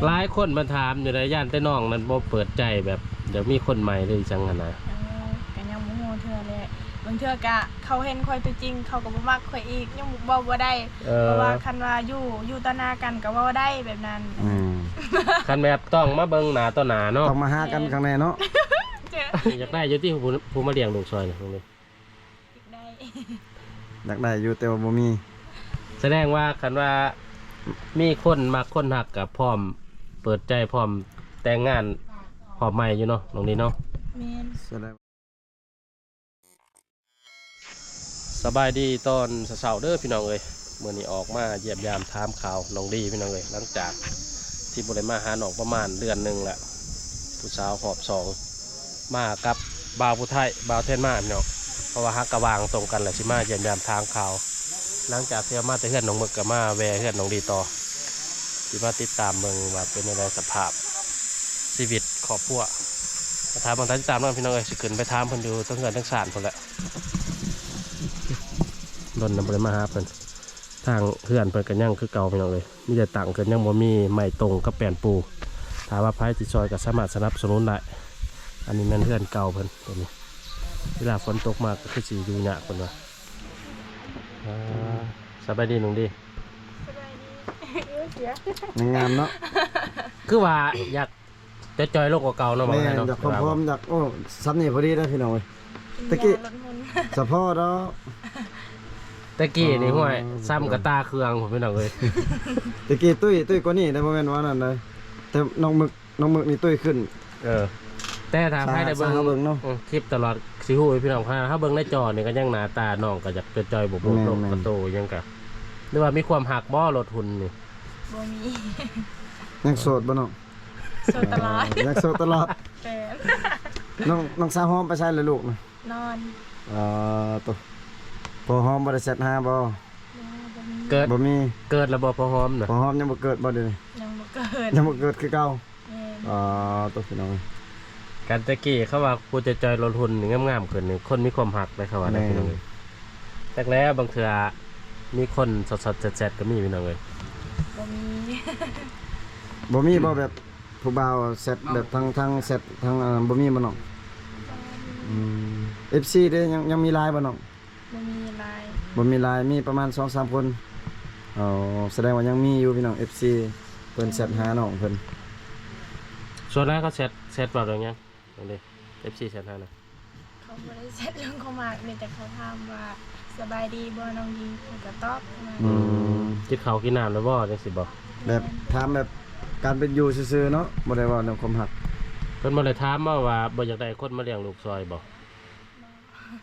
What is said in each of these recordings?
ຫຼາຍຄົນມາຖາມຢູ່ໃດ໋ ຢ້ານແຕ່ນ້ອງນັ້ນບໍ່ເປີດໃຈ ແບບຢາກມີຄົນໃໝ່ ຫຼື ຫຍັງຫັ້ນນະ. ເອີ ກໍຍັງບໍ່ຮູ້ເທື່ອແຫຼະ ບາງເທື່ອກໍເຂົາເຫັນຂ້ອຍຕົວຈິງ ເຂົາກໍບໍ່ມັກຂ້ອຍອີກ ຍັງເວົ້າບໍ່ໄດ້. ເອີ ເພາະວ່າຄັນວ່າຢູ່ ຢູ່ຕໍ່ໜ້າກັນກໍເວົ້າໄດ້ແບບນັ້ນ. ອືມ ຄັນແບບຕ້ອງມາເບິ່ງໜ້າຕໍ່ໜ້າເນາະ ຕ້ອງມາຫາກັນ ແມ່ນ ຂ້າງໃນເນາະ. ຢາກໄດ້ຢູ່ຕິ ຜູ້ ຜູ້ມາລ້ຽງລູກຊ່ອຍນະ ຢາກໄດ້ ຢາກໄດ້ຢູ່ ແຕ່ວ່າບໍ່ມີ. ສະແດງວ່າຄັນວ່າມີຄົນມັກຄົນຮັກກໍພ້ອມເປີດໃຈ ພ້ອມແຕ່ງງານ ພ້ອມໃໝ່ຢູ່ເນາະ ນ້ອງດີເນາະ. ແມ່ນ. ສະບາຍດີຕອນເຊົ້າໆເດີພີ່ນ້ອງເອີຍ. ມື້ນີ້ອອກມາຢ້ຽມຢາມຖາມຂ່າວນ້ອງດີພີ່ນ້ອງເອີຍ ຫຼັງຈາກທີ່ບໍ່ໄດ້ມາຫານ້ອງປະມານເດືອນໜຶ່ງແລ້ວ. ຜູ້ສາວຮອບສອງ ມາກັບບ່າວຜູ້ໄທ ບ່າວແທນມາພີ່ນ້ອງ ເພາະວ່າຫາກະວ່າງຕົງກັນແຫຼະ ຊິມາຢ້ຽມຢາມຖາມຂ່າວ. ຫຼັງຈາກທີ່ມາແຕ່ເຮືອນນ້ອງເມິກ ກໍມາແວ່ເຮືອນນ້ອງດີຕໍ່ ຊິມາຕິດຕາມເບິ່ງວ່າເປັນແນວໃດສະພາບຊີວິດຄອບຄົວ. ມາຖາມເບິ່ງ ຕາມຕິດຕາມນຳພີ່ນ້ອງເອີຍ ຊິຂຶ້ນໄປຖາມເພິ່ນຢູ່ເທິງເຮືອນເທິງຊານພຸ້ນແຫຼະ. ດົນນະບໍ່ໄດ້ມາຫາເພິ່ນ. ທາງເຮືອນເພິ່ນກໍຍັງຄືເກົ່າພີ່ນ້ອງເອີຍ ມີແຕ່ຕັ້ງຂຶ້ນ ຍັງບໍ່ມີໄມ້ຕົງກັບແປ້ນປູ. ຖ້າວ່າໃຜຊິຊ່ອຍກໍສາມາດສະໜັບສະໜູນໄດ້. ອັນນີ້ແມ່ນເຮືອນເກົ່າເພິ່ນຕົວນີ້ ເວລາຝົນຕົກມາກໍຄືຊິຢູ່ຍາກເພິ່ນວ່າ. ອ່າ ສະບາຍດີນ້ອງດີ. ສະບາຍດີ. ເອີ ເສຍ ຍັງງາມເນາະ. ຄືວ່າຢາກ ຈະຈ່ອຍລົງກວ່າເກົ່າເນາະ. ແມ່ນ ຢາກພ້ອມໆ ຢາກ ໂອ້ ສ່ຳນີ້ພໍດີແລ້ວພີ່ນ້ອງເອີຍ. ຕະກີ້ ສະເພາະດອກ ຕະກີ້ນີ້ ອໍ ຫ້ວຍ ສ່ຳກະຕາເຄື່ອງພຸ້ນພີ່ນ້ອງເອີຍ. ຕະກີ້ຕຸ້ຍ ຕຸ້ຍກວ່ານີ້ໄດ໋ ບໍ່ແມ່ນວ່ານັ້ນໄດ໋ ແຕ່ນ້ອງເມິກ ນ້ອງເມິກນີ້ຕຸ້ຍຂຶ້ນ. ເອີ ແຕ່ຖ້າໃຜໄດ້ເບິ່ງ ເບິ່ງເນາະ ເອີ ຄລິບຕະຫຼອດ ຊິຮູ້ຢູ່ພີ່ນ້ອງ. ຖ້າເຮົາເບິ່ງໃນຈໍນີ້ກໍຍັງໜ້າຕານ້ອງກໍຢາກຈ່ອຍໆ ບົວບໆ ແມ່ນໆ ໂຕໆ ຫຍັງກະ ຫຼືວ່າມີຄວາມຮັກບໍ່ ລົດຫຸ່ນນີ້? ບໍ່ມີ. ຍັງໂສດບໍ່ນ້ອງ? ໂສດຕະຫຼອດ. ເອີ ຍັງໂສດຕະຫຼອດ. ແມ່ນ. ນ້ອງ ນ້ອງສາວຫອມໄປໃສລະລູກນະ? ນອນ. ເອີ ໂຕ ພໍ່ຫອມບໍ່ໄດ້ແຊັດຫາບໍ່? ບໍ່ ບໍ່ມີ. ເກີດ ບໍ່ມີ. ເກີດແລ້ວບໍ່ພໍ່ຫອມນະ? ພໍ່ຫອມຍັງບໍ່ເກີດບໍ່ດຽວນີ້? ຍັງບໍ່ເກີດ. ຍັງບໍ່ເກີດຄືເກົ່າ. ແມ່ນ. ອໍ ໂຕ ພີ່ນ້ອງ ກັນແຕ່ກີ້ເຂົາວ່າຜູ້ຈະຈ່ອຍລົດຫຸ່ນນີ້ງາມໆຂຶ້ນນີ້ ຄົນມີຄວາມຮັກເດ້ ເຂົາວ່າເດ້. ແມ່ນ. ພີ່ນ້ອງເອີຍ ຈັກແລ້ວ ບາງເທື່ອມີຄົນສອດໆແຊັດໆກໍມີ ພີ່ນ້ອງເອີຍ. ບໍ່ມີ. ບໍ່ມີບໍ່ ແບບ ຜູ້ບ່າວແຊັດແບບທັງ ທັງແຊັດທັງ ອັນນັ້ນ ບໍ່ມີບໍ່ນ້ອງ? ບໍ່ມີ. ອືມ ເອັຟຊີເດ້ ຍັງ ຍັງມີຫຼາຍບໍ່ນ້ອງ? ບໍ່ມີຫຼາຍ. ບໍ່ມີຫຼາຍ ມີປະມານສອງສາມຄົນ. ອໍ ສະແດງວ່າຍັງມີຢູ່ພີ່ນ້ອງ ເອັຟຊີ ເພິ່ນແຊັດຫານ້ອງເພິ່ນ. ສ່ວນຫຼາຍເຂົາແຊັດ ແຊັດເວົ້າເລື່ອງຫຍັງ? ເບິ່ງເດ້ ເອັຟຊີແຊັດຫານະ. ເຂົາບໍ່ໄດ້ແຊັດເລື່ອງຄວາມຮັກ ມີແຕ່ເຂົາຖາມວ່າ ສະບາຍດີບໍ່ນ້ອງດີ ຂ້ອຍກໍຕອບ. ອືມ ກິນເຂົ້າກິນນ້ຳແລ້ວບໍ່ ຈັ່ງຊີ້ບໍ່? ແມ່ນ. ແບບຖາມແບບການເປັນຢູ່ຊື່ໆເນາະ ບໍ່ໄດ້ເວົ້າເລື່ອງຄວາມຮັກ. ເພິ່ນບໍ່ໄດ້ຖາມບໍ່ວ່າ ບໍ່ຢາກໄດ້ຄົນມາລ້ຽງລູກຊ່ອຍບໍ່?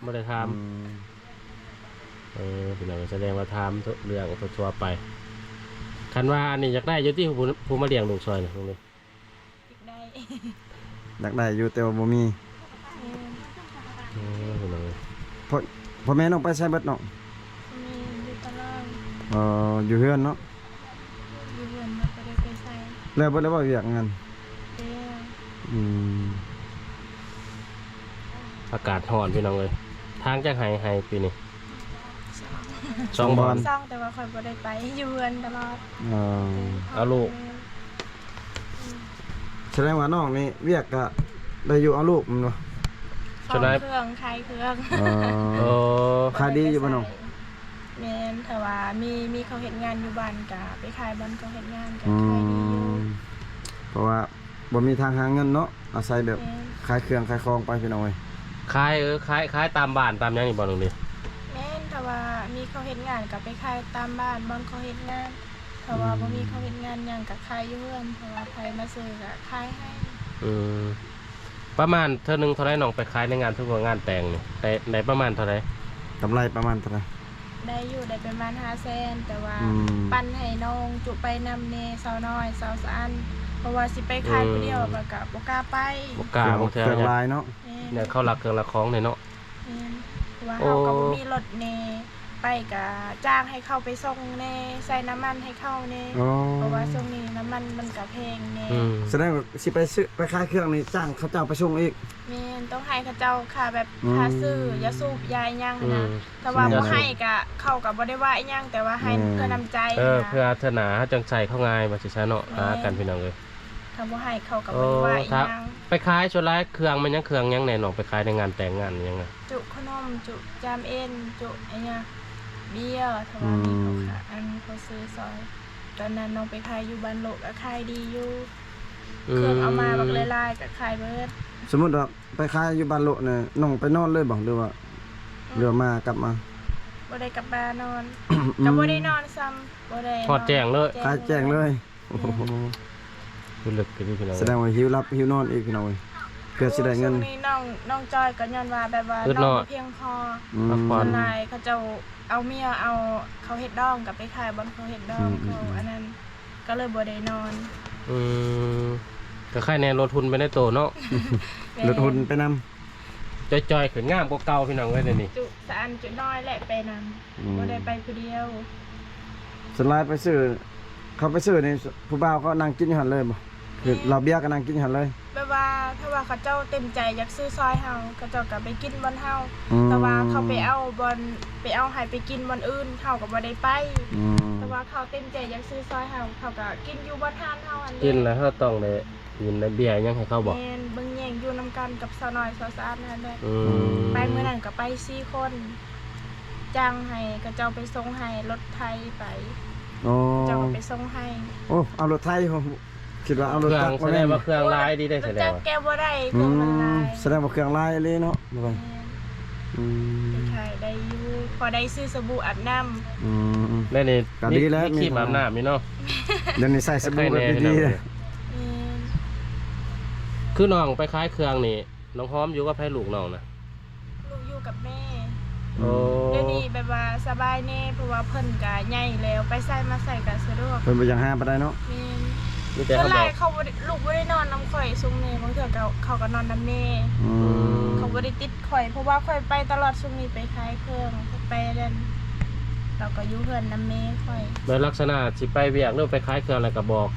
ບໍ່ ບໍ່ໄດ້ຖາມ. ອືມ ເອີ ພີ່ນ້ອງ ສະແດງວ່າຖາມເລື່ອງທົ່ວໆໄປ. ຄັນວ່າອັນນີ້ຢາກໄດ້ຢູ່ຕິ ຜູ້ ຜູ້ມາລ້ຽງລູກຊ່ອຍນະ ຢາກໄດ້ ຢາກໄດ້ຢູ່ ແຕ່ວ່າບໍ່ມີ. ແມ່ນ. ເອີ ພີ່ນ້ອງ ພໍ່ ພໍ່ແມ່ນ້ອງໄປໃສເບິດນ້ອງ? ແມ່ນ ຢູ່ຕະຫຼາດ. ເອີ ຢູ່ເຮືອນເນາະ? ຢູ່ເຮືອນ ບໍ່ໄດ້ໄປໃສ. ແລ້ວບໍ່ໄດ້ເວົ້າວຽກງານ? ແລ້ວ. ອືມ ອາກາດຮ້ອນພີ່ນ້ອງເອີຍ. ຖາງຈັກໄຮ່ ໄຮ່ປີນີ້? ສອງ ສອງບ່ອນ. ສອງ ແຕ່ວ່າຂ້ອຍບໍ່ໄດ້ໄປ ຢູ່ເຮືອນຕະຫຼອດ. ເອີ ເອົາລູກ. ສະແດງວ່ານ້ອງນີ້ວຽກກະໄດ້ຢູ່ ເອົາລູກແມ່ນບໍ່? ສ່ອງເຄື່ອງ ຂາຍເຄື່ອງ. ອໍ ເອີ ຂາຍດີຢູ່ບໍ່ນ້ອງ? ແມ່ນ ຖ້າວ່າມີ ມີເຂົາເຮັດງານຢູ່ບ້ານກະໄປຂາຍ ບ່ອນເຂົາເຮັດງານກະຂາຍດີຢູ່. ອືມ ເພາະວ່າບໍ່ມີທາງຫາເງິນເນາະ ອາໄສແບບ ແມ່ນ ຂາຍເຄື່ອງຂາຍຂອງໄປພີ່ນ້ອງເອີຍ. ຂາຍ ເອີ ຂາຍ ຂາຍຕາມບ້ານຕາມຫຍັງນີ້ບໍ່ນ້ອງ? ແມ່ນ ຖ້າວ່າມີເຂົາເຮັດງານກະໄປຂາຍຕາມບ້ານ ບ່ອນເຂົາເຮັດງານ. ຖ້າວ່າ ອືມ ບໍ່ມີເຂົາເຮັດງານຫຍັງກະຂາຍຢູ່ເຮືອນ ຖ້າວ່າໃຜມາຊື້ກະຂາຍໃຫ້. ອືມ ປະມານເທື່ອໜຶ່ງເທົ່າໃດນ້ອງ ໄປຂາຍໃນງານ ສົມມຸດວ່າງານແຕ່ງນີ້ ໄດ້ ໄດ້ປະມານເທົ່າໃດ? ກຳໄລປະມານເທົ່າໃດ? ໄດ້ຢູ່ ໄດ້ປະມານຫ້າແສນ ແຕ່ວ່າ ອືມ ປັນໃຫ້ນ້ອງຈຸໄປນຳແດ່ ສາວນ້ອຍ ສາວສະອັນ ເພາະວ່າຊິໄປຂາຍ ອືມ ຜູ້ດຽວ ແລ້ວກະບໍ່ກ້າໄປ. ບໍ່ກ້າ ເຄື່ອງ ບາງເທື່ອ ເຄື່ອງຫຼາຍເນາະ. ແມ່ນ. ແລ້ວເຂົາລັກເຄື່ອງລັກຂອງແດ່ເນາະ. ແມ່ນ ເພາະວ່າ ໂອ້ ເຮົາກໍບໍ່ມີລົດແດ່. ໄປກະຈ້າງໃຫ້ເຂົາໄປສົ່ງແດ່ ໃສ່ນ້ຳມັນໃຫ້ເຂົາແດ່ ອໍ ເພາະວ່າຊ່ວງນີ້ນ້ຳມັນມັນກະແພງແດ່. ອືມ ສະແດງວ່າຊິໄປຊື້ ໄປຂາຍເຄື່ອງນີ້ ຈ້າງເຂົາເຈົ້າໄປສົ່ງອີກ? ແມ່ນ ຕ້ອງໃຫ້ເຂົາເຈົ້າຄ່າແບບ ອືມ ຄ່າຊື້ຢາສູບຢາອີ່ຫຍັງຫັ້ນນະ. ອືມ ຖ້າວ່າບໍ່ໃຫ້ກະ ເຂົາກະບໍ່ໄດ້ວ່າອີ່ຫຍັງ ແຕ່ວ່າໃຫ້ ແມ່ນ ເພື່ອນ້ຳໃຈ ເອີ ຫັ້ນນະ ເພື່ອເທື່ອໜ້າເຮົາຈັ່ງໃສ່ເຂົາງ່າຍວ່າຊີ້ຊະເນາະ. ແມ່ນ ຫາກັນພີ່ນ້ອງເອີຍ. ຖ້າບໍ່ໃຫ້ເຂົາກໍ ໂອ້ ບໍ່ໄດ້ວ່າອີ່ຫຍັງ. ໄປຂາຍສ່ວນຫຼາຍເຄື່ອງແມ່ນຫຍັງ ເຄື່ອງຫຍັງແດ່ນ້ອງ ໄປຂາຍໃນງານແຕ່ງງານຫຍັງນະ? ຈຸຂະໜົມ ຈຸຈາມເອັນ ຈຸອີ່ຫຍັງ ເບຍ ຖ້າວ່າມີ ອືມ ເຂົາຂາຍ ອັນ ເຂົາຊື້ຊອຍ. ຕອນນັ້ນນ້ອງໄປຂາຍຢູ່ບ້ານໂລະກໍຂາຍດີຢູ່ ອືມ ເຄື່ອງເອົາມາບັກຫຼາຍໆກໍຂາຍເບິດ. ສົມມຸດວ່າໄປຂາຍຢູ່ບ້ານໂລະນີ້ ນ້ອງໄປນອນເລີຍບໍ່ ຫຼືວ່າ ອືມ ຫຼືວ່າມາກັບມາ? ບໍ່ໄດ້ກັບມານອນ ອືມ ກໍບໍ່ໄດ້ນອນຊ້ຳ ບໍ່ໄດ້ ຮອດແຈ້ງເລີຍ ແຈ້ງ ຂາຍແຈ້ງເລີຍ. ໂອ້ໂຫ ແມ່ນ ຄືເລິກຄືນີ້ພີ່ນ້ອງ ສະແດງວ່າຫິວຫຼັບຫິວນອນອີກພີ່ນ້ອງເອີຍ ເພື່ອຊິໄດ້ເງິນ. ຊ່ວງນີ້ນ້ອງ ນ້ອງຈ່ອຍກໍຍ້ອນວ່າແບບວ່າ ອືດ ນອນບໍ່ພຽງພໍ ອືມ ພັກຜ່ອນ ສ່ວນຫຼາຍເຂົາເຈົ້າເອົາເມຍ ເອົາເຂົາເຮັດດອງ ກໍໄປຂາຍບ່ອນເຂົາເຮັດດອງ ອືມ ເຂົາ ອືມ ອັນນັ້ນ ກໍເລີຍບໍ່ໄດ້ນອນ. ອືມ ກໍໄຄແດ່ ລົດຫຸ່ນໄປໃນໂຕເນາະ. ແມ່ນ ລົດຫຸ່ນໄປນຳ ຈ່ອຍໆຂຶ້ນ ງາມກວ່າເກົ່າພີ່ນ້ອງເອີຍ ດຽວນີ້ ຈຸສະອັນຈຸນ້ອຍແຫຼະໄປນຳ. ອືມ ບໍ່ໄດ້ໄປຜູ້ດຽວ. ສ່ວນຫຼາຍໄປຊື້ ເຂົາໄປຊື້ນີ້ ຜູ້ບ່າວເຂົານັ່ງກິນຢູ່ຫັ້ນເລີຍບໍ່? ແມ່ນ ກິນເຫຼົ້າເບຍກໍນັ່ງກິນຢູ່ຫັ້ນເລີຍ? ແບບວ່າ ຖ້າວ່າເຂົາເຈົ້າເຕັມໃຈຢາກຊື້ຊອຍເຮົາ ເຂົາເຈົ້າກໍໄປກິນບ່ອນເຮົາ. ອືມ ແຕ່ວ່າເຂົາໄປເອົາບ່ອນ ໄປເອົາໃຫ້ໄປກິນບ່ອນອື່ນ ເຮົາກໍບໍ່ໄດ້ໄປ. ອືມ ແຕ່ວ່າເຂົາເຕັມໃຈຢາກຊື້ຊອຍເຮົາ ເຂົາກໍກິນຢູ່ບ່ອນຮ້ານເຮົາຫັ້ນແຫຼະ. ກິນແລ້ວເຮົາຕ້ອງໄດ້ ກິນໄດ້ເບຍຫຍັງໃຫ້ເຂົາບໍ່? ແມ່ນ ເບິ່ງແຍງຢູ່ນຳກັນກັບສາວນ້ອຍສາວສານນັ້ນແຫຼະ. ອືມ ໄປມື້ນັ້ນກໍໄປສີ່ຄົນ ຈ້າງໃຫ້ເຂົາເຈົ້າໄປສົ່ງໃຫ້ ລົດໄຖໄປ. ອໍ ເຂົາເຈົ້າກໍໄປສົ່ງໃຫ້. ໂອ້ ເອົາລົດໄຖ ຄິດວ່າເອົາລົດຈັກ. ເຄື່ອງ ສະແດງວ່າເຄື່ອງຫຼາຍດີເດ້. ລົດຈັກແກ່ບໍ່ໄດ້ ອືມ ເຄື່ອງມັນຫຼາຍ. ສະແດງວ່າເຄື່ອງຫຼາຍອີ່ຫຼີເນາະ. ແມ່ນ ອືມ ໄປຂາຍໄດ້ຢູ່ ພໍໄດ້ຊື້ສະບູອາບນ້ຳ. ອືມ ແລ້ວນີ້ ກໍດີແລ້ວ ມີຄຣີມອາບນ້ຳຢູ່ເນາະ. ດຽວນີ້ໃຊ້ສະບູແບບດີໆ. ແມ່ນ ຄືນ້ອງໄປຂາຍເຄື່ອງນີ້ ນ້ອງຫອມຢູ່ກັບໃຜ ລູກນ້ອງນະ? ລູກຢູ່ກັບແມ່. ໂອ້ ດຽວນີ້ແບບວ່າສະບາຍແດ່ ເພາະວ່າເພິ່ນກະໃຫຍ່ແລ້ວ ໄປໃສມາໃສກະສະດວກ. ເພິ່ນບໍ່ຢາກຫາປານໃດເນາະ. ແມ່ນ ມີແຕ່ ສ່ວນຫຼາຍເຂົາບໍ່ໄດ້ ລູກບໍ່ໄດ້ນອນນຳຂ້ອຍຊ່ວງນີ້ ບາງເທື່ອກໍເຂົາກໍນອນນຳແມ່. ອືມ ເຂົາບໍ່ໄດ້ຕິດຂ້ອຍ ເພາະວ່າຂ້ອຍໄປຕະຫຼອດ ຊ່ວງນີ້ໄປຂາຍເຄື່ອງ ໄປນັ້ນ ລາວກໍຢູ່ເຮືອນນຳແມ່ຂ້ອຍ. ແລ້ວລັກສະນະຊິໄປວຽກ ຫຼືໄປຂາຍເຄື່ອງ ແລ້ວກໍບອກ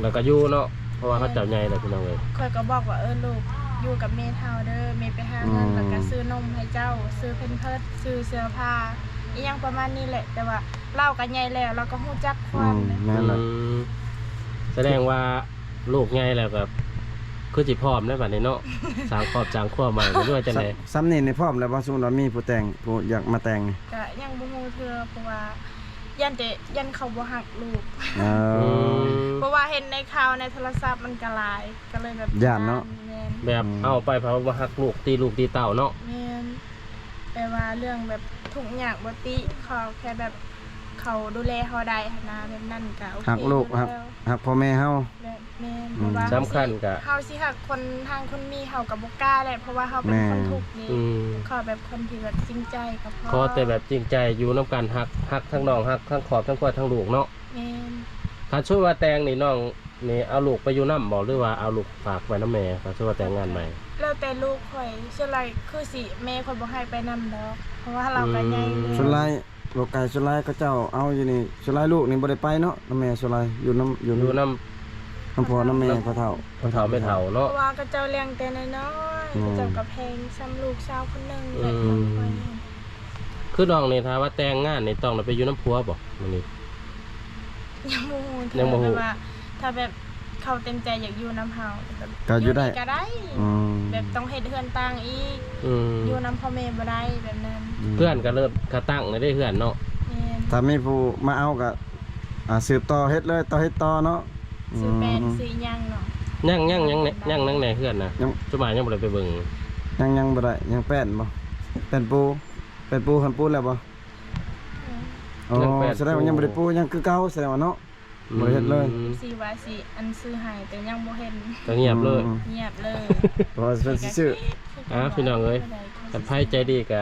ແລ້ວກໍຢູ່ເນາະ ເພາະວ່າເຂົາເຈົ້າໃຫຍ່ແລ້ວ ພີ່ນ້ອງເອີຍ. ຂ້ອຍກໍບອກວ່າ ເອີ ລູກຢູ່ກັບແມ່ເຖົ້າເດີ ແມ່ໄປຫາເງິນ ອືມ ແລ້ວກໍຊື້ນົມໃຫ້ເຈົ້າ ຊື້ແພມເພີດ ຊື້ເສື້ອຜ້າ ອີ່ຫຍັງປະມານນີ້ແຫຼະ. ແຕ່ວ່າລາວກໍໃຫຍ່ແລ້ວ ລາວກໍຮູ້ຈັກຄວາມ. ອືມ ແມ່ນແຫຼະ. ອືມ ສະແດງວ່າລູກໃຫຍ່ແລ້ວກໍຄືຊິພ້ອມແລ້ວບັດນີ້ເນາະ ສ້າງຄອບສ້າງຄົວໃໝ່ ຫຼືວ່າຈັ່ງໃດ? ສ່ຳ ສ່ຳນີ້ນີ້ພ້ອມແລ້ວບໍ່? ສົມມຸດວ່າມີຜູ້ແຕ່ງ ຜູ້ຢາກມາແຕ່ງນີ້ ກໍຍັງບໍ່ຮູ້ເທື່ອ ເພາະວ່າ ຢ້ານແຕ່ ຢ້ານເຂົາບໍ່ຮັກລູກ. ເອີ ອືມ ເພາະວ່າເຫັນໃນຂ່າວໃນໂທລະສັບມັນກໍຫຼາຍ ກໍເລີຍແບບຢ້ານເນາະ. ແມ່ນ ແບບ ອືມ ເອົາໄປເພາະວ່າບໍ່ຮັກລູກ ຕີລູກຕີເຕົ້າເນາະ. ແມ່ນ ແຕ່ວ່າເລື່ອງແບບທຸກຍາກບໍ່ຕິ ຂໍແຄ່ແບບເຂົາດູແລເຮົາໄດ້ຫັ້ນນະ ແບບນັ້ນກໍໂອເຄ. ຮັກລູກ ຮັກ ຮັກພໍ່ແມ່ເຮົາ. ແບບ ແມ່ນ ອືມ ເພາະວ່າ ສຳຄັນກະ ເຮົາຊິຮັກຄົນ ທາງຄົນມີເຮົາກໍບໍ່ກ້າແຫຼະ ເພາະວ່າເຮົາເປັນຄົນທຸກນີ້. ອືມ ຂໍແບບຄົນທີ່ແບບຈິງໃຈກໍພໍ ຂໍແຕ່ແບບຈິງໃຈ ຢູ່ນຳກັນ ຮັກ ຮັກທັງນ້ອງ ຮັກທັງຄອບທັງຄົວທັງລູກເນາະ. ແມ່ນ ຄັນສົມມຸດວ່າແຕ່ງນີ້ ນ້ອງນີ້ເອົາລູກໄປຢູ່ນຳບໍ່ ຫຼືວ່າເອົາລູກຝາກໄວ້ນຳແມ່ ຄັນສົມມຸດວ່າແຕ່ງງານໃໝ່? ແລ້ວແຕ່ລູກຂ້ອຍ ສ່ວນຫຼາຍຄືຊິແມ່ຂ້ອຍບໍ່ໃຫ້ໄປນຳດອກ ເພາະວ່າລາວກໍໃຫຍ່ແລ້ວ. ອືມ ສ່ວນຫຼາຍ ບໍ່ໄກ ສ່ວນຫຼາຍເຂົາເຈົ້າເອົາຢູ່ນີ້ ສ່ວນຫຼາຍລູກນີ້ບໍ່ໄດ້ໄປເນາະ ນຳແມ່ ສ່ວນຫຼາຍຢູ່ນຳ ຢູ່ນຳ ຢູ່ນຳ ນຳພໍ່ນຳແມ່ ນຳພໍ່ເຖົ້າ ພໍ່ເຖົ້າແມ່ເຖົ້າເນາະ ເພາະວ່າເຂົາເຈົ້າລ້ຽງແຕ່ນ້ອຍໆ. ອືມ ເຂົາເຈົ້າກໍແພງ ສ່ຳລູກສາວຄົນໜຶ່ງແຫຼະ. ອືມ ນ້ອງຂ້ອຍນີ້ ຄືນ້ອງນີ້ ຖ້າວ່າແຕ່ງງານນີ້ ຕ້ອງໄດ້ໄປຢູ່ນຳຜົວບໍ່? ມື້ນີ້ ຍັງບໍ່ຮູ້ເທື່ອ ຍັງບໍ່ຮູ້ ແບບວ່າ ຖ້າແບບເຂົາເຕັມໃຈຢາກຢູ່ນຳເຮົາ ກໍຢູ່ໄດ້ ກໍໄດ້. ອືມ ແບບຕ້ອງເຮັດເຮືອນຕ່າງອີກ. ອືມ ຢູ່ນຳພໍ່ແມ່ບໍ່ໄດ້ແບບນັ້ນ. ອືມ ເຮືອນກໍເລີ່ມກະຕັ້ງແລ້ວເດ້ ເຮືອນເນາະ. ແມ່ນ ຖ້າມີຜູ້ມາເອົາກໍ ອ່າ ສືບຕໍ່ເຮັດເລີຍ ຕໍ່ເຮັດຕໍ່ເນາະ. ອືມ ຊື້ແປ້ນ ຊື້ຫຍັງເນາະ. ຍັງ ຍັງ ຍັງ ຍັງ ຍັງແດ່ເຮືອນນະ ຍັງ ຈຸມາຍັງບໍ່ໄດ້ໄປເບິ່ງ. ຍັງ ຍັງບໍ່ໄດ້ ຍັງແປ້ນບໍ່? ແປ້ນປູ ແປ້ນປູຫັ້ນປູແລ້ວບໍ່? ອືມ ອໍ ຍັງແປ້ນ ສະແດງວ່າຍັງບໍ່ໄດ້ປູ ຍັງຄືເກົ່າ ສະແດງວ່າເນາະ. ອືມ ບໍ່ໄດ້ເຮັດເລີຍ ຊິວ່າຊິອັນຊື້ໃຫ້ ແຕ່ຍັງບໍ່ເຫັນ ກໍງຽບເລີຍ. ອືມ ງຽບເລີຍ ເພາະວ່າເພິ່ນຊິຊື້. ອ່າ ພີ່ນ້ອງເອີຍ ຄັນໃຜໃຈດີກ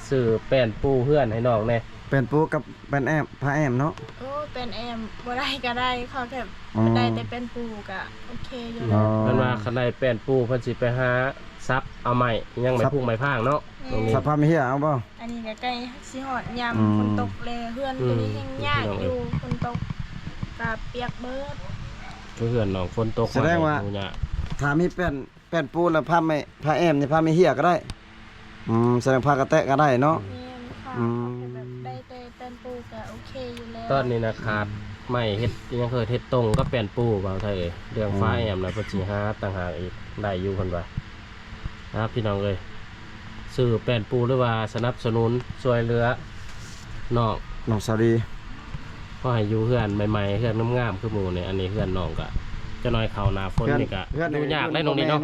ໍຊື້ແປ້ນປູເຮືອນໃຫ້ນ້ອງແດ່. ແປ້ນປູກັບແປ້ນແອ້ມ ຜ້າແອ້ມເນາະ. ໂອ້ ແປ້ນແອ້ມບໍ່ໄດ້ກໍໄດ້ ຂໍແຄ່ ອືມ ໄດ້ແຕ່ແປ້ນປູກໍໂອເຄຢູ່ແລ້ວ. ອໍ ເພິ່ນວ່າຄັນໄດ້ແປ້ນປູເພິ່ນຊິໄປຫາສັບເອົາໄມ້ ຫຍັງໄມ້ພຸງໄມ້ພາງເນາະ. ແມ່ນ ຕອນນີ້ສັບຜ້າມີເຫື່ອເອົາບໍ່? ອັນນີ້ກໍໃກ້ຊິຮອດຍາມ ອືມ ຝົນຕົກແລ້ວ ເຮືອນ ອືມ ຕົວນີ້ແຮງຍາກຢູ່ ພີ່ນ້ອງເອີຍ ຝົນຕົກກໍປຽກເບີດ. ຄືເຮືອນນ້ອງຝົນຕົກ ສະແດງວ່າ ມານີ້ ຫາຍາກ. ຖ້າມີແປ້ນ ແປ້ນປູແລ້ວຜ້າໄມ້ ຜ້າແອ້ມນີ້ ຜ້າມີເຫື່ອກໍໄດ້. ອືມ ສະແດງຜ້າກະແຕະກໍໄດ້ເນາະ. ແມ່ນ ອືມ ແບບໄດ້ແຕ່ແປ້ນປູກໍໂອເຄຢູ່ແລ້ວ. ຕອນນີ້ນະຂາດໄມ້ເຮັດ ຍັງເຄີຍເຮັດຕົງກັບແປ້ນປູ ບ່າວໄທເອີຍ. ເລື່ອງ ອືມ ຝາແອ້ມນະເພິ່ນຊິຫາຕ່າງຫາກອີກ ໄດ້ຢູ່ເພິ່ນວ່າ. ນະ ພີ່ນ້ອງເອີຍ ຊື້ແປ້ນປູ ຫຼືວ່າສະໜັບສະໜູນຊ່ວຍເຫຼືອນ້ອງ ນ້ອງສາວດີ ຂໍໃຫ້ຢູ່ເຮືອນໃໝ່ໆ ເຮືອນງາມໆ ຄືໝູ່ນີ້. ອັນນີ້ເຮືອນນ້ອງກະ ຈັກໜ້ອຍເຂົ້າໜ້າຝົນນີ້ກະ ເຮືອນ ຢູ່ຍາກໄດ໋ນ້ອງນີ້ເນາະ.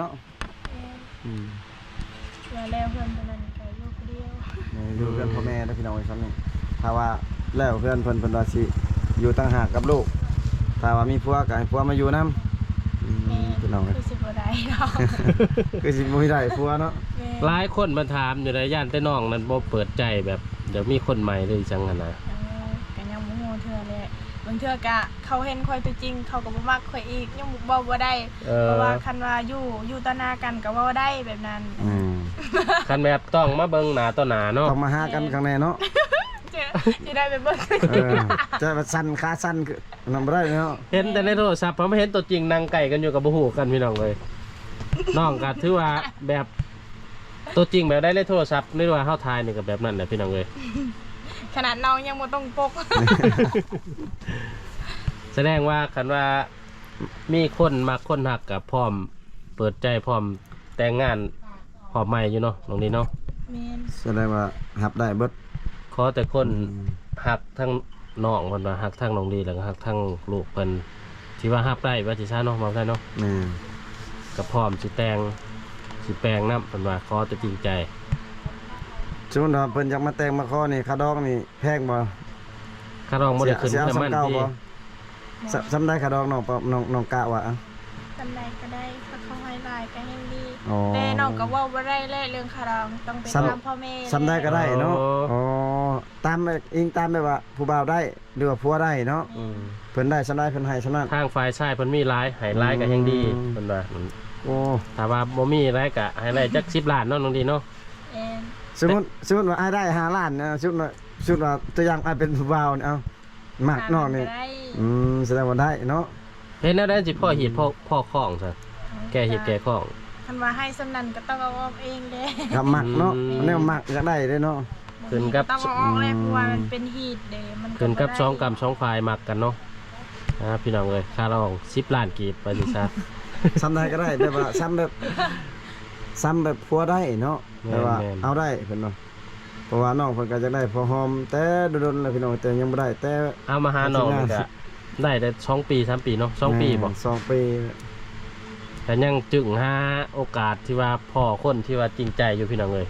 ອືມ ວ່າແລ້ວເຮືອນຕົວນັ້ນກໍຢູ່ຜູ້ດຽວ. ແມ່ນ ຢູ່ເຮືອນ ອືມ ພໍ່ແມ່ເດີພີ່ນ້ອງເອີຍ ຊ່ຳນີ້. ຖ້າວ່າແລ້ວເຮືອນເພິ່ນ ເພິ່ນວ່າຊິຢູ່ຕ່າງຫາກກັບລູກ. ຖ້າວ່າມີຜົວກໍໃຫ້ຜົວມາຢູ່ນຳ. ອືມ ແມ່ນ ພີ່ນ້ອງເອີຍ ຄືຊິບໍ່ໄດ້ເນາະ ຄືຊິບໍ່ໄດ້ຜົວເນາະ. ແມ່ນ ຫຼາຍຄົນມາຖາມຢູ່ໃດ໋ ຢ້ານແຕ່ນ້ອງນັ້ນບໍ່ເປີດໃຈ ແບບຢາກມີຄົນໃໝ່ ຫຼື ຫຍັງຫັ້ນນະ. ເອີ ກໍຍັງບໍ່ຮູ້ເທື່ອແຫຼະ ບາງເທື່ອກໍ ເຂົາເຫັນຂ້ອຍຕົວຈິງ ເຂົາກໍບໍ່ມັກຂ້ອຍອີກ ຍັງເວົ້າບໍ່ໄດ້. ເອີ ເພາະວ່າຄັນວ່າຢູ່ ຢູ່ຕໍ່ໜ້າກັນກໍເວົ້າໄດ້ແບບນັ້ນ. ອືມ ຄັນແບບຕ້ອງມາເບິ່ງໜ້າຕໍ່ໜ້າເນາະ ຕ້ອງມາຫາກັນ ແມ່ນ ຂ້າງໃນເນາະ ຈະ ຊິໄດ້ໄປເບິ່ງ. ເອີ ຈະວ່າສັ່ນ ຂາສັ່ນ ນັ້ນບໍ່ໄດ້ເນາະ. ເຫັນແຕ່ໃນໂທລະສັບ ພໍມາເຫັນຕົວຈິງນັ່ງໃກ້ກັນຢູ່ກໍບໍ່ຮູ້ກັນ ພີ່ນ້ອງເອີຍ. ນ້ອງກໍຖືວ່າແບບ ຕົວຈິງແບບໃດໃນໂທລະສັບ ຫຼືວ່າເຮົາຖ່າຍນີ້ກໍແບບນັ້ນແຫຼະ ພີ່ນ້ອງເອີຍ. ຂະໜາດນ້ອງຍັງບໍ່ຕົງປົກ. ສະແດງວ່າຄັນວ່າມີຄົນມັກຄົນຮັກກໍພ້ອມເປີດໃຈ ພ້ອມແຕ່ງງານ ຮອບໃໝ່ຢູ່ເນາະ ນ້ອງດີເນາະ. ແມ່ນ ສະແດງວ່າຮັບໄດ້ເບິດ. ຂໍແຕ່ຄົນ ອືມ ຮັກທັງນ້ອງເພິ່ນວ່າ ຮັກທັງນ້ອງດີ ແລ້ວກໍຮັກທັງລູກເພິ່ນ ທີ່ວ່າຮັບໄດ້ວ່າຊິຊະເນາະ ເວົ້າໄດ້ເນາະ. ແມ່ນ ກໍພ້ອມຊິແຕ່ງ ຊິແປງນຳ ເພິ່ນວ່າ ຂໍແຕ່ຈິງໃຈ. ສົມມຸດວ່າເພິ່ນຢາກມາແຕ່ງມາຂໍນີ້ ຄ່າດອງນີ້ແພງບໍ່? ຄ່າດອງບໍ່ໄດ້ຂຶ້ນ ຊິເອົາ ນ້ຳມັນ ສ່ຳເກົ່າບໍ່? ສ່ຳໃດຄ່າດອງ ນ້ອງ ນ້ອງ ນ້ອງກະວ່າ ສ່ຳໃດກໍໄດ້ ຖ້າເຂົາໃຫ້ຫຼາຍກໍແຮ່ງດີ. ອໍ ແຕ່ນ້ອງກໍເວົ້າບໍ່ໄດ້ແຫຼະເລື່ອງຄ່າດອງ ຕ້ອງໄປຖາມພໍ່ແມ່. ສ່ຳໃດກໍໄດ້ເນາະ. ອໍ ຕາມ ອີງຕາມແບບວ່າຜູ້ບ່າວໄດ້ ຫຼືວ່າຜົວໄດ້ເນາະ. ອືມ ເພິ່ນໄດ້ສ່ຳໃດເພິ່ນໃຫ້ສ່ຳນັ້ນ. ທາງຝ່າຍຊາຍເພິ່ນມີຫຼາຍ ໃຫ້ຫຼາຍກໍແຮ່ງດີ. ອືມ ເພິ່ນວ່າ ໂອ້ ຖ້າວ່າບໍ່ມີຫຼາຍກໍໃຫ້ໄດ້ຈັກສິບລ້ານເນາະ ນ້ອງດີເນາະ. ແມ່ນ ສົມມຸດ ສົມມຸດວ່າອ້າຍໄດ້ຫ້າລ້ານນະ ສົມມຸດວ່າ ສົມມຸດວ່າຕົວຢ່າງອ້າຍເປັນຜູ້ບ່າວນີ້ ເອົາ ມັກນ້ອງນີ້. ອືມ ສະແດງວ່າໄດ້ເນາະ. ເຮັດແນວໃດຊິພໍຮີດພໍ ພໍຄ້ອງຊະ ແກ້ຮີດແກ້ຄ້ອງ. ຄັນວ່າໃຫ້ສ່ຳນັ້ນກໍຕ້ອງເອົາອອກເອງເດ້. ກໍມັກເນາະ. ອືມ ແນວມັກຢາກໄດ້ເດ້ເນາະ. ຂຶ້ນກັບ ຕ້ອງເອົາອອກແຫຼະ ອືມ ເພາະວ່າມັນເປັນຮີດເດ້ ມັນກໍ ຂຶ້ນກັບ ບໍ່ໄດ້ ສອງກ້ຳສອງຝ່າຍມັກກັນເນາະ. ອ່າ ພີ່ນ້ອງເອີຍ ຄ່າດອງສິບລ້ານກີບ ວ່າຊິຊະ. ສ່ຳໃດກໍໄດ້ ແບບວ່າສ່ຳແບບ ສ່ຳແບບພໍໄດ້ເນາະ. ແມ່ນ ແບບວ່າ ແມ່ນ ເອົາໄດ້ເພິ່ນວ່າ. ເພາະວ່ານ້ອງເພິ່ນກໍຢາກໄດ້ຜົວຫອມແຕ່ດົນໆແລ້ວ ພີ່ນ້ອງ ແຕ່ຍັງບໍ່ໄດ້ ແຕ່ ເອົາມາຫານ້ອງນີ້ກໍໄດ້ແຕ່ສອງປີ ສາມປີເນາະ. ສອງປີບໍ່? ແມ່ນ ສອງປີ. ກໍຍັງຈຶ່ງຫາໂອກາດທີ່ວ່າພໍ້ຄົນທີ່ວ່າຈິງໃຈຢູ່ ພີ່ນ້ອງເອີຍ.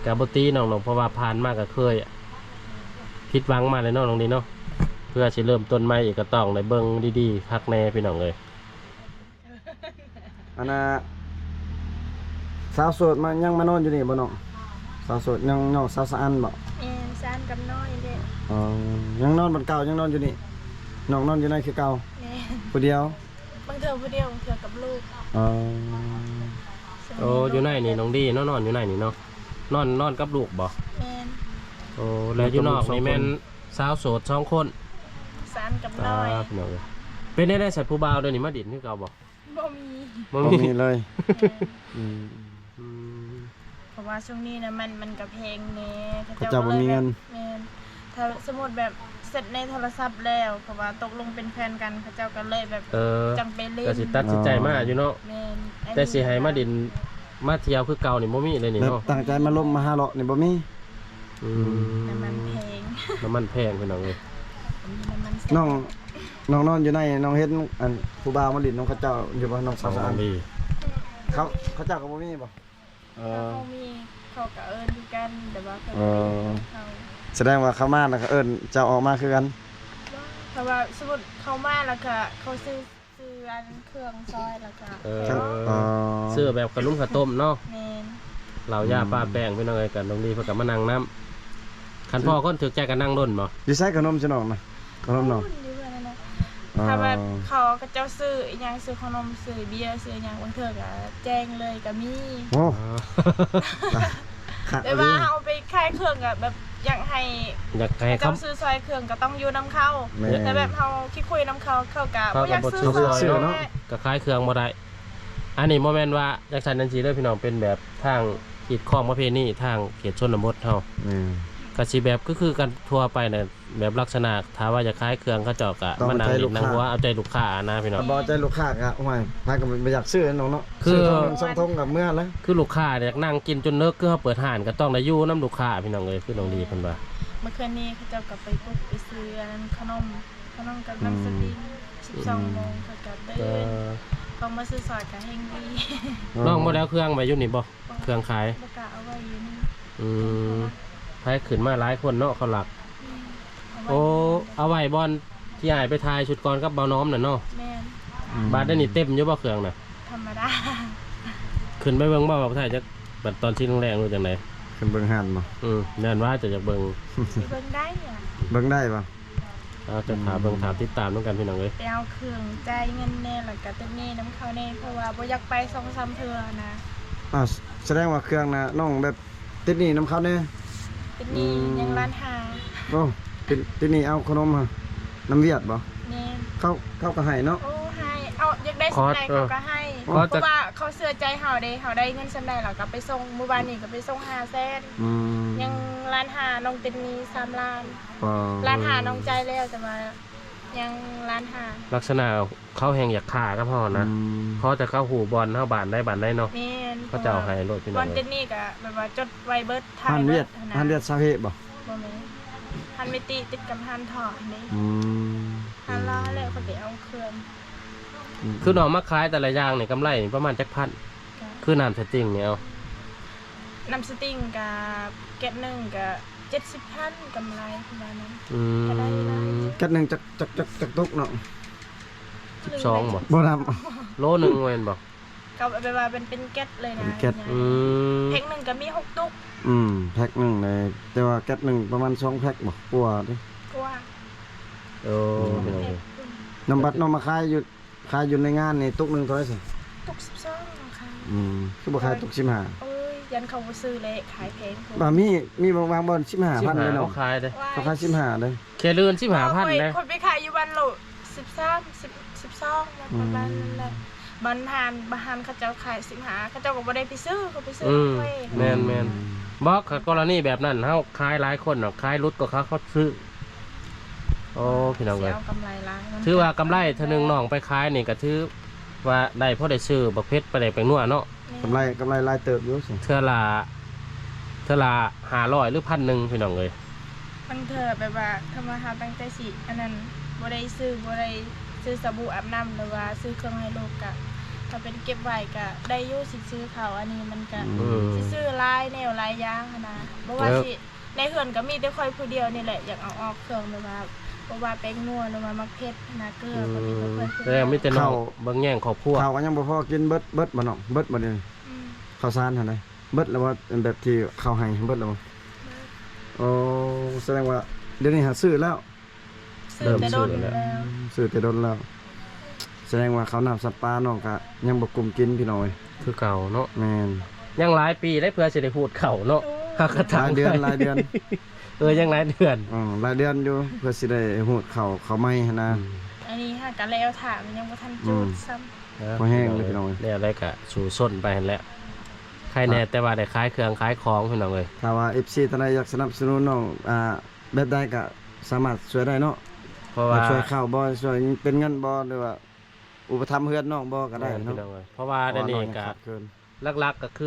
ກໍບໍ່ຕີນ້ອງດອກ ເພາະວ່າຜ່ານມາກໍເຄີຍຜິດຫວັງມາແລ້ວເນາະ ນ້ອງດີເນາະ. ເພື່ອຊິເລີ່ມຕົ້ນໃໝ່ອີກ ກໍຕ້ອງໄດ້ເບິ່ງດີໆຄັກແນ່ ພີ່ນ້ອງເອີຍ. ອັນນ່າ ສາວໂສດມາ ຍັງມານອນຢູ່ນີ້ບໍ່ນ້ອງ? ສາວໂສດ ຍັງ ນ້ອງສາວສະອັນບໍ່? ແມ່ນ ສະອັນກັບນ້ອຍເດ້. ອໍ ຍັງນອນບ່ອນເກົ່າ ຍັງນອນຢູ່ນີ້? ນ້ອງນອນຢູ່ໃນຄືເກົ່າ? ແມ່ນ ຜູ້ດຽວ? ບາງເທື່ອຜູ້ດຽວ ບາງເທື່ອກັບລູກ. ອໍ ໂອ້ ຢູ່ໃນນີ້ນ້ອງດີເນາະ ນອນຢູ່ໃນນີ້ເນາະ. ນອນ ນອນກັບລູກບໍ່? ແມ່ນ. ໂອ້ ແລ້ວຢູ່ນອກນີ້ແມ່ນສາວໂສດສອງຄົນ ສານກັບນ້ອຍ. ອ່າ ພີ່ນ້ອງເອີຍ ເປັນແນວໃດໃສ່ຜູ້ບ່າວດຽວນີ້ ມາດິນຄືເກົ່າບໍ່? ບໍ່ມີ ບໍ່ມີ ບໍ່ມີເລີຍ. ແມ່ນ. ອືມ ອືມ ເພາະວ່າຊ່ວງນີ້ນະ ມັນ ມັນກໍແພງແດ່ ເຂົາເຈົ້າບໍ່ມີເງິນ. ແມ່ນ. ຖ້າສົມມຸດແບບເຊັດໃນໂທລະສັບແລ້ວ ເພາະວ່າຕົກລົງເປັນແຟນກັນ ເຂົາເຈົ້າກໍເລີຍແບບ ເອີ ຈັ່ງໄປຫຼິ້ນ ກໍຊິຕັດສິນໃຈມາຢູ່ເນາະ. ແມ່ນ. ແຕ່ຊິໃຫ້ມາດິນມາທ່ຽວຄືເກົ່ານີ້ບໍ່ມີເລີຍນີ້ເນາະ. ແບບຕັ້ງໃຈມາລົມມາຫາເລາະນີ້ບໍ່ມີ. ອືມ ອືມ ນ້ຳມັນແພງ ນ້ຳມັນແພງ ພີ່ນ້ອງເອີຍ. ນ້ອງ ນ້ອງນອນຢູ່ໃນ ນ້ອງເຫັນອັນຜູ້ບ່າວມາຫຼິ້ນນຳເຂົາເຈົ້າຢູ່ບໍ່ ນ້ອງສາວສານ? ເຂົາ ເຂົາເຈົ້າກໍບໍ່ມີບໍ່? ເອີ ເຂົາມີ ເຂົາກໍເອີ້ນຄືກັນ ແຕ່ວ່າເຂົາ ເອີ ບໍ່ໄດ້ເຂົ້າ. ສະແດງວ່າເຂົາມາແລ້ວກໍເອີ້ນເຈົ້າອອກມາຄືກັນ? ບໍ່ ຖ້າວ່າສົມມຸດເຂົາມາແລ້ວກໍເຂົາຊື້ ຊື້ອັນເຄື່ອງຊອຍແລ້ວກໍ ເອີ ຊື້ແບບຂະໜົມຂະຕົ້ມເນາະ. ແມ່ນ. ເຫຼົ້າຢາ ອືມ ປາແປ້ງ ພີ່ນ້ອງເອີຍ ກັນ ນ້ອງດີເພິ່ນກໍມານັ່ງນຳ. ຄັນພໍ້ຄົນຖືກໃຈກໍນັ່ງດົນບໍ່? ຢູ່ໃສຂະໜົມຊິນ້ອງນະ? ຂະໜົມນ້ອງ ຢູ່ເຮືອນນັ້ນແຫຼະ. ອໍ ຖ້າແບບເຂົາ ເຂົາເຈົ້າຊື້ອີ່ຫຍັງ ຊື້ຂະໜົມ ຊື້ເບຍ ຊື້ຫຍັງ ບາງເທື່ອກໍແຈ້ງເລີຍກໍມີ. ໂອ້ ອໍ ແຕ່ວ່າເຮົາໄປຂາຍເຄື່ອງກໍແບບຢາກໃຫ້ ຢາກໃຫ້ເຂົາ ເຂົາເຈົ້າຊື້ຊ່ອຍເຄື່ອງ ກໍຕ້ອງຢູ່ນຳເຂົາ. ແມ່ນ ແຕ່ແບບເຮົາຄິດຄຸຍນຳເຂົາ ເຂົາກໍ ເຂົາກໍບໍ່ຢາກຊື້ ບໍ່ຢາກຊື້ ຊ່ອຍເນາະ ເນາະ ກໍຂາຍເຄື່ອງບໍ່ໄດ້. ອັນນີ້ບໍ່ແມ່ນວ່າຈັ່ງຊັ້ນຈັ່ງຊີ້ເດີພີ່ນ້ອງ ເປັນແບບທາງຮີດຄອງປະເພນີທາງເຂດຊົນນະບົດເຮົາ. ແມ່ນ ກໍຊິແບບຄືໆກັນທົ່ວໄປນະ ແບບລັກສະນະຖ້າວ່າຢາກຂາຍເຄື່ອງ ເຂົາເຈົ້າກໍມານັ່ງຫຼິ້ນນັ່ງຫົວ ເອົາໃຈລູກຄ້ານະພີ່ນ້ອງ. ບໍ່ເອົາໃຈລູກຄ້າກໍ ໂອ້ຍ ໃຜກໍບໍ່ຢາກຊື້ນ້ອງເນາະ. ຄື ຊື້ຖົງໜຶ່ງສອງຖົງກໍເມືອແລ້ວ. ຄືລູກຄ້າຢາກນັ່ງກິນຈົນເລິກ ຄືເຮົາເປີດຮ້ານກໍຕ້ອງໄດ້ຢູ່ນຳລູກຄ້າພີ່ນ້ອງເອີຍ. ຄືນ້ອງລີເພິ່ນວ່າ ເມື່ອຄືນນີ້ເຂົາເຈົ້າກໍໄປປຸກໄປຊື້ອັນນັ້ນ ຂະໜົມ ຂະໜົມກັບ ອືມ ໜັງສະຕິກ ສິບສອງ ອືມ ໂມງເຂົາກໍຕື່ນ ເອີ ຕ້ອງມາຊື້ຊ່ອຍກໍແຮງດີ. ນ້ອງບໍ່ໄດ້ເອົາເຄື່ອງໄວ້ຢູ່ນີ້ບໍ່? ເຄື່ອງຂາຍ ບໍ່ ກະເອົາໄວ້ຢູ່ນີ້. ອືມ ໃຜຂຶ້ນມາຫຼາຍຄົນເນາະ ເຂົາລັກ. ແມ່ນ ໂອ້ ເອົາໄວ້ບ່ອນທີ່ອ້າຍໄປຖ່າຍຊຸດກ່ອນກັບບ່າວນ້ອມນັ້ນເນາະ. ແມ່ນ ອືມ ບາດດຽວນີ້ເຕັມຢູ່ບໍ່ເຄື່ອງນະ? ທຳມະດາ ຂຶ້ນໄປເບິ່ງບໍ່ວ່າຖ່າຍຈັກ ບັດຕອນຊິແລງໆ ຫຼືຈັ່ງໃດ? ຂຶ້ນເບິ່ງຮ້ານບໍ່? ອືມ ແມ່ນວ່າເຈົ້າຢາກເບິ່ງ ຊິເບິ່ງໄດ້ອະ ເບິ່ງໄດ້ບໍ່? ເອົາ ຈະຖ້າເບິ່ງ ອືມ ຖ້າຕິດຕາມນຳກັນພີ່ນ້ອງເອີຍ. ໄປເອົາເຄື່ອງ ຈ່າຍເງິນແດ່ ແລ້ວກະຕິດໜີ້ນຳເຂົາແດ່ ເພາະວ່າບໍ່ຢາກໄປສອງສາມເທື່ອນະ. ອ່າ ສະແດງວ່າເຄື່ອງນະ ນ້ອງແບບຕິດໜີ້ນຳເຂົາແດ່? ຕິດໜີ້ ອືມ ຍັງລ້ານຫ້າ. ໂອ້ ຕິດ ຕິດໜີ້ເອົາຂະໜົມຫັ້ນນຳຫວຽດບໍ່? ແມ່ນ ເຂົາ ເຂົາກໍໃຫ້ເນາະ. ໂອ້ ໃຫ້ ເອົາ ຢາກໄດ້ສ່ຳໃດເຂົາກໍໃຫ້ ເພາະວ່າເຂົາເຊື່ອໃຈເຮົາເດ້ ເຮົາໄດ້ເງິນສ່ຳໃດເຮົາກໍໄປສົ່ງ. ມື້ວານນີ້ກໍໄປສົ່ງຫ້າແສນ. ອືມ ຍັງລ້ານຫ້າ ນ້ອງຕິດໜີ້ສາມລ້ານ. ອໍ ລ້ານຫ້ານ້ອງຈ່າຍແລ້ວ ແຕ່ວ່າຍັງລ້ານຫ້າ. ລັກສະນະເຂົາແຮ່ງຢາກຄ້າກັບເຮົານະ. ອືມ ຂໍແຕ່ເຂົາຮູ້ບ່ອນເຮົາບ້ານໃດບ້ານໃດເນາະ. ແມ່ນ ເຂົາເຈົ້າໃຫ້ໂລດພີ່ນ້ອງ. ບ່ອນຕິດໜີ້ກະແບບວ່າຈົດໄວ້ເບິດ ຖ່າຍເບິດຫັ້ນນະ. ຮ້ານຫວຽດ ຮ້ານຫວຽດຊາວເຮດບໍ່? ບໍ່ແມ່ນ ຮ້ານມິຕິຕິດກັບຮ້ານທໍ່ຫັ້ນເດ້. ອືມ ຮ້ານລາວແຫຼະ ເຂົາໄປເອົາເຄື່ອງ. ອືມ ຄືນ້ອງມາຂາຍແຕ່ລະຢ່າງນີ້ ກຳໄລປະມານຈັກພັນ? ຄືນ້ຳສະຕິງນີ້ ເອົາ ນ້ຳສະຕິງກະແກັດໜຶ່ງກະ ເຈັດສິບພັນ ກຳໄລປະມານນັ້ນ. ອືມ ກໍໄດ້ຫຼາຍຢູ່. ແກັດໜຶ່ງຈັກ ຈັກ ຈັກ ຈັກຕຸກເນາະ? ສິບສອງບໍ່? ບໍ່ນຳ ໂລໜຶ່ງແມ່ນບໍ່? ກໍແບບວ່າເປັນ ເປັນແກັດເລີຍນະ. ເປັນແກັດ. ອືມ ແພັກໜຶ່ງກໍມີຫົກຕຸກ. ອືມ ແພັກໜຶ່ງເລີຍ ແຕ່ວ່າແກັດໜຶ່ງປະມານສອງແພັກບໍ່? ກວ່າເດ້ ກວ່າ. ໂອ້ ອືມ ນ້ຳບັດນ້ອງມາຂາຍຢູ່ ຂາຍຢູ່ໃນງານນີ້ຕຸກໜຶ່ງເທົ່າໃດຊະ? ຕຸກສິບສອງເນາະ. ອືມ ຄືບໍ່ຂາຍຕຸກສິບຫ້າ? ໂອ້ຍ ຢ້ານເຂົາບໍ່ຊື້ແຫຼະ ຂາຍແພງໂພດ. ບໍ່ ມີ ມີບາງ ບາງບ່ອນສິບຫ້າພັນເດ້ນ້ອງ. ເຂົາຂາຍເດ້ ເຂົາຂາຍສິບຫ້າເດ້. ແຄ່ເລື່ອນສິບຫ້າພັນເດ້. ຂ້ອຍໄປຂາຍຢູ່ບ້ານໂລດ ສິບສາມ ສິບ ສິບສອງ ປະມານນັ້ນແຫຼະ. ອືມ ບ້ານຮ້ານ ບ້ານຮ້ານເຂົາເຈົ້າຂາຍສິບຫ້າ ເຂົາເຈົ້າກໍບໍ່ໄດ້ໄປຊື້ ເຂົາໄປຊື້ ອືມ ເຂົາເອງ. ແມ່ນໆ ບໍ່ ກໍກໍລະນີແບບນັ້ນ ເຮົາຂາຍຫຼາຍຄົນເນາະ ຂາຍຫຼຸດກວ່າເຂົາ ເຂົາຊື້. ໂອ້ ພີ່ນ້ອງເອີຍ ຖືວ່າກຳໄລເທື່ອໜຶ່ງນ້ອງໄປຂາຍນີ້ກໍຖືວ່າໄດ້ ພໍໄດ້ຊື້ບັກເຜັດປາແດກແປ້ງນົວເນາະ. ກຳໄລ ກຳໄລຫຼາຍເຕີບຢູ່. ເທື່ອລະ ເທື່ອລະຫ້າຮ້ອຍ ຫຼື ພັນໜຶ່ງ ພີ່ນ້ອງເອີຍ. ບາງເທື່ອແບບວ່າ ຖ້າວ່າເຮົາຕັ້ງໃຈຊິ ອັນນັ້ນ ບໍ່ໄດ້ຊື້ ບໍ່ໄດ້ຊື້ສະບູອາບນ້ຳ ຫຼືວ່າຊື້ເຄື່ອງໃຫ້ລູກ ກະ ຖ້າເປັນເກັບໄວ້ກະໄດ້ຢູ່ ຊິຊື້ເຂົ້າ ອັນນີ້ມັນກະ ອືມ ຊິຊື້ຫຼາຍແນວຫຼາຍຢ່າງຫັ້ນນະ. ບໍ່ວ່າ ເອີ ຊິ ໃນເຮືອນກໍມີແຕ່ຂ້ອຍຜູ້ດຽວນີ້ແຫຼະ ຢາກເອົາອອກເຄື່ອງ ແບບວ່າ ບໍ່ວ່າແປ້ງນົວ ຫຼືວ່າໝາກເຜັດຫັ້ນນະ ເກືອ ອືມ ກໍມີແຕ່ຂ້ອຍຜູ້ດຽວ. ແຕ່ມີແຕ່ນ້ອງເບິ່ງແຍງຄອບຄົວ. ເຂົ້າກໍຍັງບໍ່ພໍກິນ ເບິດ ເບິດບໍ່ນ້ອງ? ເບິດບໍ່ນີ້? ອືມ ເຂົ້າສານຫັ້ນນະ ເບິດແລ້ວບໍ່? ແບບທີ່ເຂົາໃຫ້ເບິດແລ້ວບໍ່? ເບິດ. ໂອ້ ສະແດງວ່າດຽວນີ້ຫາຊື້ແລ້ວ. ຊື້ແຕ່ດົນແລ້ວ ຊື້ແຕ່ດົນແລ້ວ. ສະແດງວ່າເຂົ້ານ້ຳສຳປານ້ອງກະຍັງບໍ່ກຸ້ມກິນພີ່ນ້ອງເອີຍ. ຄືເກົ່າເນາະ. ແມ່ນ ຍັງຫຼາຍປີເດ້ເພື່ອຊິໄດ້ຮູດເຂົ້າເນາະ. ໂອ້ ຫາກະ ຫຼາຍເດືອນ ຫຼາຍເດືອນ. ເອີ ຍັງຫຼາຍເດືອນ. ອືມ ຫຼາຍເດືອນຢູ່ ເພື່ອຊິໄດ້ຮູດເຂົ້າ ເຂົ້າໃໝ່ຫັ້ນນະ. ອືມ ອັນນີ້ຫາກະແລ້ວຖ້າ ມັນຍັງບໍ່ທັນຈູດ ອືມ ຊ້ຳ. ເອີ ພໍແຮງເລີຍພີ່ນ້ອງເອີຍ. ແນວໃດກະສູ້ຊົນໄປຫັ້ນແຫຼະ ໃຄແນ່ ອ່າ ແຕ່ວ່າໄດ້ຂາຍເຄື່ອງຂາຍຂອງພີ່ນ້ອງເອີຍ. ຖ້າວ່າເອັຟຊີທ່ານໃດຢາກສະໜັບສະໜູນນ້ອງ ອ່າ ແບບໃດກໍສາມາດຊ່ວຍໄດ້ເນາະ. ເພາະວ່າ ວ່າຊ່ວຍເຂົ້າບໍ່ ຊ່ວຍເປັນເງິນບໍ່ ຫຼືວ່າອຸປະຖຳເຮືອນນ້ອງບໍ່ກໍໄດ້ເນາະ. ແມ່ນພີ່ນ້ອງເອີຍ. ເພາະວ່າດຽວນີ້ກໍ ເພາະວ່ານ້ອງຍັງຂາດເຂີນ ຫຼັກໆກໍຄ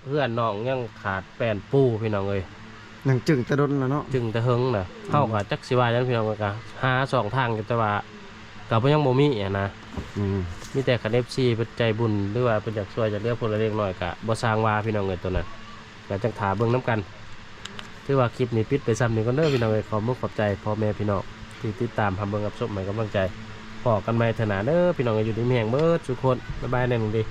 ືເຮືອນນ້ອງຍັງຂາດແປ້ນປູພີ່ນ້ອງເອີຍ. ຍັງຈຶ່ງແຕ່ດົນແລ້ວເນາະ ຈຶ່ງແຕ່ເຫິງນະ. ອືມ ເຮົາກໍຈັກຊິວ່າຫຍັງພີ່ນ້ອງ ກໍຫາຊ່ອງທາງຢູ່ ແຕ່ວ່າກໍບໍ່ ຍັງບໍ່ມີຫັ້ນນະ. ອືມ ມີແຕ່ຄັນເອັຟຊີເພິ່ນໃຈບຸນ ຫຼືວ່າເພິ່ນຢາກຊ່ວຍຢາກເຫຼືອຜູ້ລະເລັກນ້ອຍ ກໍບໍ່ຊ່າງວ່າພີ່ນ້ອງເອີຍ ໂຕນັ້ນ. ກໍຈັ່ງຖ້າເບິ່ງນຳກັນ. ຖືວ່າຄລິບນີ້ປິດໄປຊ່ຳນີ້ກ່ອນເດີພີ່ນ້ອງເອີຍ. ຂອບມຸກຂອບໃຈພໍ່ແມ່ພີ່ນ້ອງທີ່ຕິດຕາມຮັບເບິ່ງຮັບຊົມໃຫ້ກຳລັງໃຈ. ພໍ້ກັນໃໝ່ເທື່ອໜ້າເດີພີ່ນ້ອງເອີຍ. ຢູ່ດີມີແຮງເບິດສູ່ຄົນ. ບາຍບາຍແນ່ໜຶ່ງດີ.